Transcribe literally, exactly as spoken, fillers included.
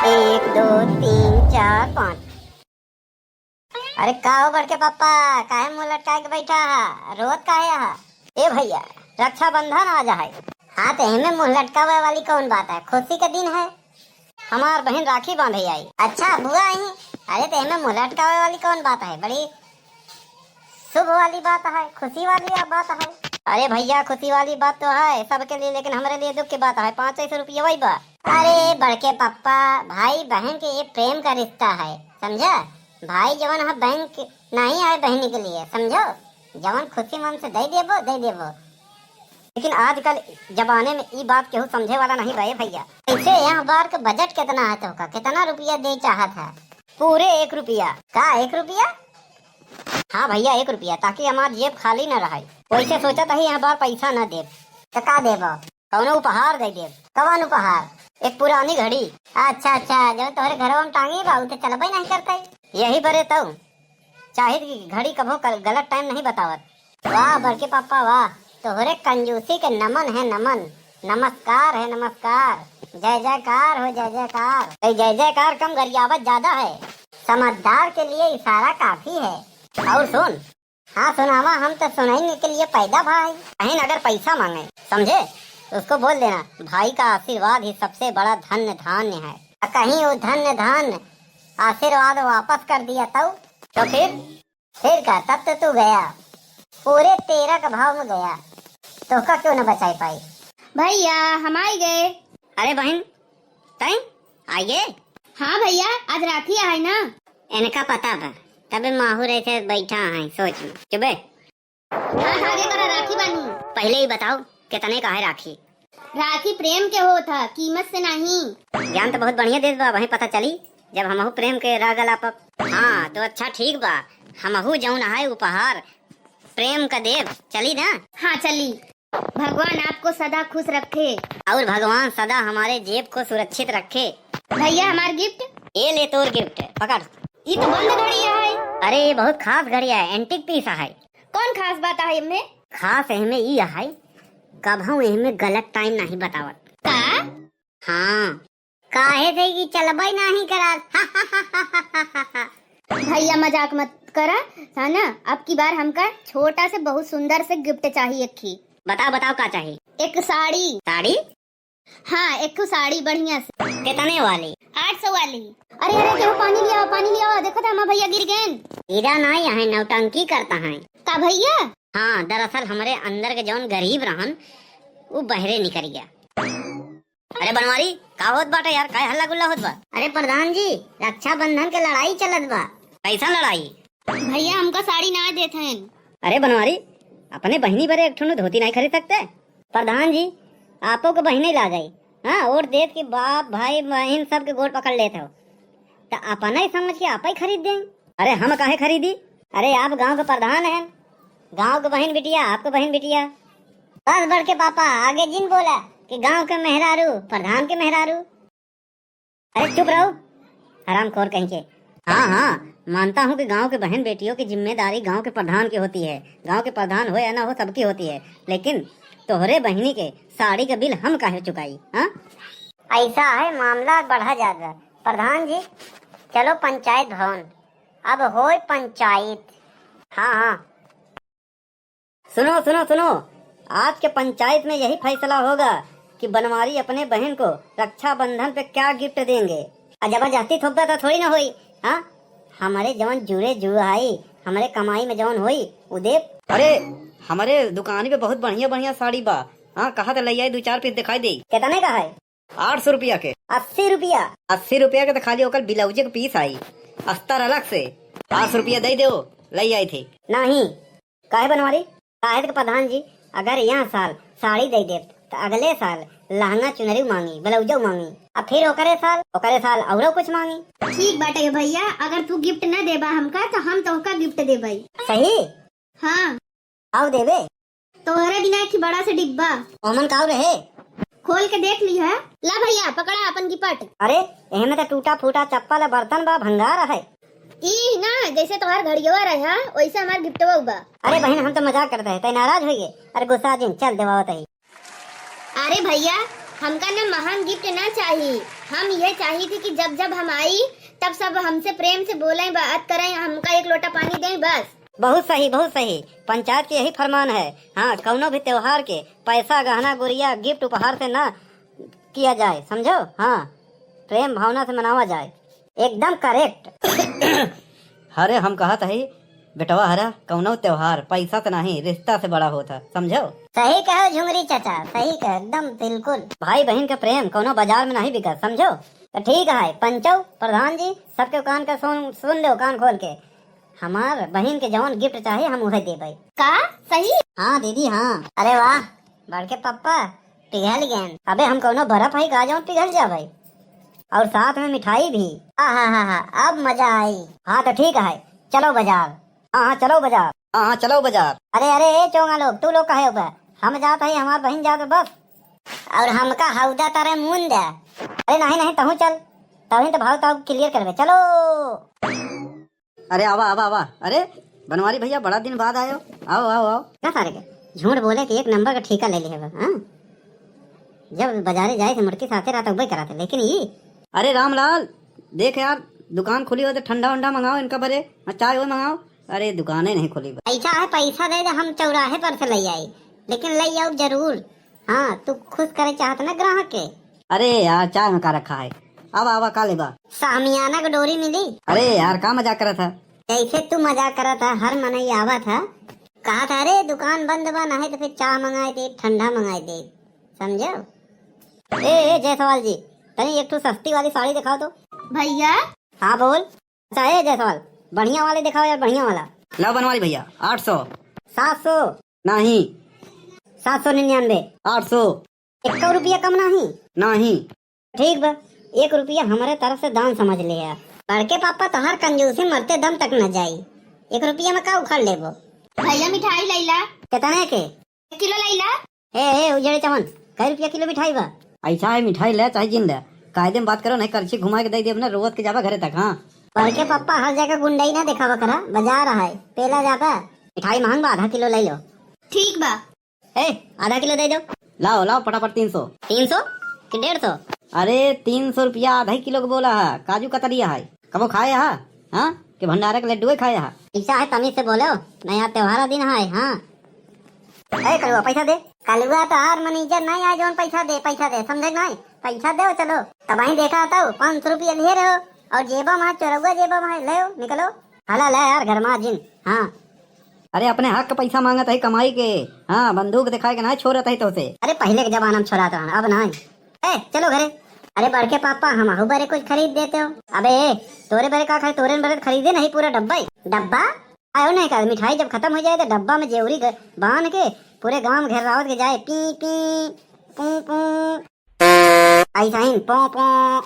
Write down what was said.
एक, दो, तीन, चार, पाँच। अरे का हो बड़के पप्पा, काहे मुँह लटकाए के बैठा हा? रोत काहे हा? ए भइया, रक्षाबंधन आ जा है। हाँ, तो एमे मुँह लटकावे वाली कौन बात है? खुशी का दिन है, हमार बहिन राखी बांधे आई। अच्छा बुआ आई, अरे तो एमे मुँह लटकावे वाली कौन बात है? बड़ी शुभ वाली बात है, खुशी वाली बात है। अरे भइया, खुशी वाली बात तो है सबके लिए, लेकिन हमरे लिए दुख की बात है। पाँच सौ रुपया वही बा। अरे बड़के पप्पा, भाई बहन के ये प्रेम का रिश्ता है, समझा? भाई जवन है, बहन के नहीं है, बहनी के लिए, समझो? जवन खुशी मन से दे देबो, दे देबो। लेकिन आजकल जमाने में ई बात केहू समझे वाला नहीं बा ए भइया। ऐसे यह बार के बजट कितना है तोहका? कितना रुपया दे चाहत है? पूरे एक रुपया। का एक रुपया? हाँ भइया, एक रुपया, ताकि हमार जेब खाली न रहे। वैसे सोचत ही यह बार पैसा न देब। तो का देबो? कौनो उपहार दे देब। कवन उपहार? एक पुरानी घड़ी। अच्छा, अच्छा, जब तोहरे घरवा में टांगी बा, उ तो चलबे नहीं करते। यही बरे तो चाहित कि घड़ी कभो कल-, गलत टाइम नहीं बतावत। वाह बड़के पापा वाह, तोहरे कंजूसी के नमन है नमन, नमस्कार है नमस्कार, जय जयकार हो जय जयकार। ए, जय जयकार कम, गरियावत ज्यादा है। समझदार के लिए इशारा काफी है। और सुन, हाँ सुनावा, हम तो सुनाने के लिए पैदा भाई। कहीं अगर पैसा मांगे, समझे, तो उसको बोल देना, भाई का आशीर्वाद ही सबसे बड़ा धन धान्य है। कहीं वो धन धान्य आशीर्वाद वापस कर दिया तब? तो फिर? फिर का, तब तो तू गया, पूरे तेरह का भाव में गया, तोहका क्यों न बचाई पाई? भइया, हम आई गए। अरे बहन, तैं आई गए? हाँ भइया, आज राखी है ना। इनका पता बा, तबे माहूर ऐसे बैठा है सोच में। चुबे। हाँ, धागे करा राखी बानी। पहले ही बताओ, कितने का है राखी? राखी प्रेम के होत ह, कीमत से नहीं। ज्ञान तो बहुत बढ़िया देत बा, वहीं पता चली जब हमहू प्रेम के राग अलापब। हाँ, तो अच्छा ठीक बा, हमहू जौन है उपहार प्रेम का देब, चली ना? हाँ, चली। भगवान आपको सदा खुश रखे। और भगवान सदा हमारे जेब को सुरक्षित रखे। भइया, हमार गिफ्ट। ए ले तोर गिफ्ट, पकड़। ई तो बंद घड़ी है। अरे, ये बहुत खास घड़ी है, एंटीक पीस है। कौन खास बात है इनमें? खास एहमे ई है, कबहू एहमे गलत टाइम नहीं बतावत। का? हाँ। काहे से कि चलबे नहीं करत। भइया, मजाक मत करा, है ना? अब की बार हमका छोटा से बहुत सुंदर से गिफ्ट चाहिए एक ही। बताओ, बताओ, का चाहिए? एक साड़ी। साड़ी? हाँ, एक ठो साड़ी बढ़िया से। कितने वाली? आठ सौ वाली। अरे, अरे, केहू पानी लियावा, पानी लियावा, देखो तो हमार भइया गिर गए। गिरा ना, यहाँ नौटंकी करता है। का भइया? हाँ, दरअसल हमरे अंदर के जौन गरीब रहन, वो बहरे निकल गया। अरे बनवारी, का होत बाटे यार, काय हल्ला गुल्ला होत बा? अरे प्रधान जी, रक्षाबंधन के लड़ाई चलत बा। कैसा लड़ाई? भइया, हमका साड़ी ना देत हैं। अरे बनवारी, अपने बहिनी बरे एक ठो धोती नहीं खरीद सकते? प्रधान जी, आपो के बहिने लाग गई। हाँ, वोट देत कि बाप, भाई, बहिन सबके गोड़ पकड़ लेत हो। त अपना ही समझ के आप ही खरीद दें। अरे हम काहे खरीदी? अरे आप गांव के प्रधान हैं, गांव के बहिन बिटिया, आपके बहिन बिटिया। बस बड़के पापा, आगे जिन बोला कि गांव के मेहरारू, प्रधान के मेहरारू। अरे चुप रहो, हरामखोर कहीं के। हाँ, हाँ, मानता हूँ कि गांव के बहन बेटियों की जिम्मेदारी गांव के प्रधान की होती है। गांव के प्रधान हो या ना हो, सबकी होती है। लेकिन तोहरे बहिनी के साड़ी के बिल हम काहे चुकाई, हाँ? ऐसा है, मामला बढ़ा जाता। प्रधान जी, चलो पंचायत भवन, अब होय पंचायत। हाँ, हाँ। सुनो, सुनो, सुनो, आज के पंचायत में यही फैसला होगा कि बनवारी अपने बहन को रक्षाबंधन पे क्या गिफ्ट देंगे। आ जबरदस्ती थोपबा तो थोड़ी ना होई, हाँ? हमारे जवन जुरे जुआई, हमारे कमाई में जवन होई, उ देब। अरे, हमारे दुकानी पे बहुत बढ़िया बढ़िया साड़ी बा, हाँ, कहा तो ले आई, दो चार पीस दिखाई दे। कितने का है? आठ सौ रुपया के। अस्सी रुपया? अस्सी रुपया के तो खाली ओकर ब्लाउजे के पीस आई, अस्तर अलग से। आठ सौ रुपया दे दो, ले आई थे। नहीं। काहे बनवारी? काहे के प्रधान जी, अगर यह साल साड़ी दे देब, तो अगले साल लहंगा चुनरी मांगी, ब्लाउजो मांगी, आ फिर ओकरे साल, ओकरे साल औरो कुछ मांगी। ठीक बाटे भइया, अगर तू गिफ्ट न देबा हमका, तो हम तोहका गिफ्ट देबई। सही? हाँ। आओ देबे। तोहरे बिना एक बड़ा से डिब्बा। ओमन काऊ रहे? खोल के देख ली है। ला भइया, पकड़ा अपन गिफ्ट। अरे, एहमे तो टूटा फूटा चप्पल, बर्तन बा, भंगार है। ई ना, जैसे तोहार घड़ियवा रहा, वैसे हमार गिफ्टवा बा। अरे बहन, हम तो मजाक करते हैं, तै नाराज होइए। अरे गुस्सा जिन, चल देवावत ही। अरे भइया, हमका ना महान गिफ्ट ना चाही, हम ये चाही थी कि जब जब हम आई तब सब हमसे प्रेम से बोलें, बात करें, हमका एक लोटा पानी दें बस। बहुत सही, बहुत सही। पंचायत के यही फरमान है। हाँ, कौनो भी त्योहार के पैसा, गहना, गुरिया, गिफ्ट, उपहार से ना किया जाए, समझो? हाँ, प्रेम भावना से मनावा जाए। एकदम करेक्ट। अरे हम कहत हई बेटवा, हरा कौनो त्योहार पैसा से नहीं, रिश्ता से बड़ा होत है, समझो? सही कहो झुमरी चाचा, सही कहो, एकदम बिल्कुल। भाई बहिन का प्रेम कौनो बाजार में नहीं बिकत, समझो? तो ठीक है पंचो, प्रधान जी, सबके कान का सुन, सुन लो कान खोल के। हमार बहिन के जौन गिफ्ट चाही हम उहे देबै। का? सही? हाँ दीदी हाँ। अरे वाह, बड़के पप्पा पिघल गए। अबे हम कौनो बर्फ है का जौन पिघल जाबै? और साथ में मिठाई भी। हाँ हाँ हाँ हाँ, अब मजा आई। हाँ तो ठीक है, चलो बाजार। हाँ हाँ चलो बाजार। हाँ हाँ चलो बाजार। अरे अरे ए चोंगा लोग, तू लोग काहे ऊपर? हम जात है, हमार बहिन जात है बस। और हमका हौदा तारे मून दे। अरे नहीं नहीं, तहूँ चल, तभी तो भाव ताव क्लियर करबे। चलो। अरे आवा आवा आवा। अरे बनवारी भैया, बड़ा दिन बाद आयो। आओ आओ आओ। का सारे के झूठ बोले के एक नंबर का ठीका ले लिहे बा, हाँ? जब बाजारे जाए से मुड़की साथे रहता उबे कराते, लेकिन ये। अरे रामलाल, देख यार, दुकान खुली हो तो ठंडा वंडा मंगाओ इनका बरे, हाँ, चाय वो मंगाओ। अरे दुकाने नहीं खुली बा। ऐसा है, पैसा दे दे, हम चौराहे पर से ले आई, लेकिन ले आओ जरूर। हाँ, तू खुश करे चाहत ना ग्राहक के। अरे यार, चाय में का रखा है? आवा आवा, का लेबा? सामियाना के डोरी मिली। अरे यार, का मजाक करत है? जैसे तू मजाक करत है, हर मनई आवत है, कहत है, "अरे दुकान बंद बा, नहीं तो फिर चाय मंगाए दे, ठंडा मंगाए दे।" समझो? ए ए जायसवाल जी, तनी एक ठो सस्ती वाली साड़ी दिखाओ तो। भैया। हाँ बोल। अच्छा ए जायसवाल, बढ़िया वाले दिखाओ यार, बढ़िया वाला। ला बनवारी भैया, आठ सौ। सात सौ। नहीं। सात सौ निन्यानवे। आठ सौ। एक रुपया कम नहीं? नहीं। ठीक बा, एक रुपया हमारे तरफ से दान समझ ले है। बड़के पापा तोहार कंजूसी मरते दम तक न जाई। एक रुपया में का उखाड़ लेबो? भैया मिठाई लैला। कितने के? एक किलो लैला। ए ए उजड़े चमन, कै रुपया किलो मिठाई बा? ऐसा है, मिठाई ले चाहे जिन ले, कायदे में बात करो, नहीं करछी घुमा के दे देब ना, रोवत के जाबा घरे तक। हाँ। बड़के पापा हर जगह गुंडई ना दिखावा करा, बाजार है, पेला जाबा। मिठाई महंग बा, आधा किलो ले लो। ठीक बा। ए, आधा किलो दे दो। लाओ, लाओ, फटाफट तीन सौ। तीन सौ कि डेढ़ सौ? अरे, तीन सौ रुपया आधा किलो के बोला है, काजू कतरिया है। कबो खाए हा? हाँ? कि भंडारा के लड्डुए खाए हा? ऐसा है, तमीज से बोलो, नया त्योहारा दिन है, हाँ? ए, कलुआ, पैसा दे। कलुआ तो हर मैनेजर नहीं आए, जौन पैसा दे, पैसा दे, समझे नहीं? पैसा दे, चलो। तब वहीं देखा था, पाँच सौ रुपया लिए रहो, और जेबा में, चोरौआ जेबा में, ले, निकलो। हला ले यार, घर में जिन, हाँ। अरे, अपने हक के पैसा मांगत है कमाई के। हाँ, बंदूक दिखाए के ना छोड़त है तोसे। अरे, पहिले के जमाना में छोड़ात रहन, अब नाहीं। ए, चलो घरे। अरे, बड़के पापा, हमहू बरे कुछ खरीद देते हो। अबे, ए, तोरे बरे का खाए, तोरे बरे खरीदे नहीं पूरा डब्बा ही। डब्बा? आयो नहीं का, मिठाई जब खत्म हो जाए तो डब्बा में जेवरी ग-, बांध के पूरे गांव में घेरावत के जाए, पी, पी, पू, पू। ऐसा ही, पो, पो।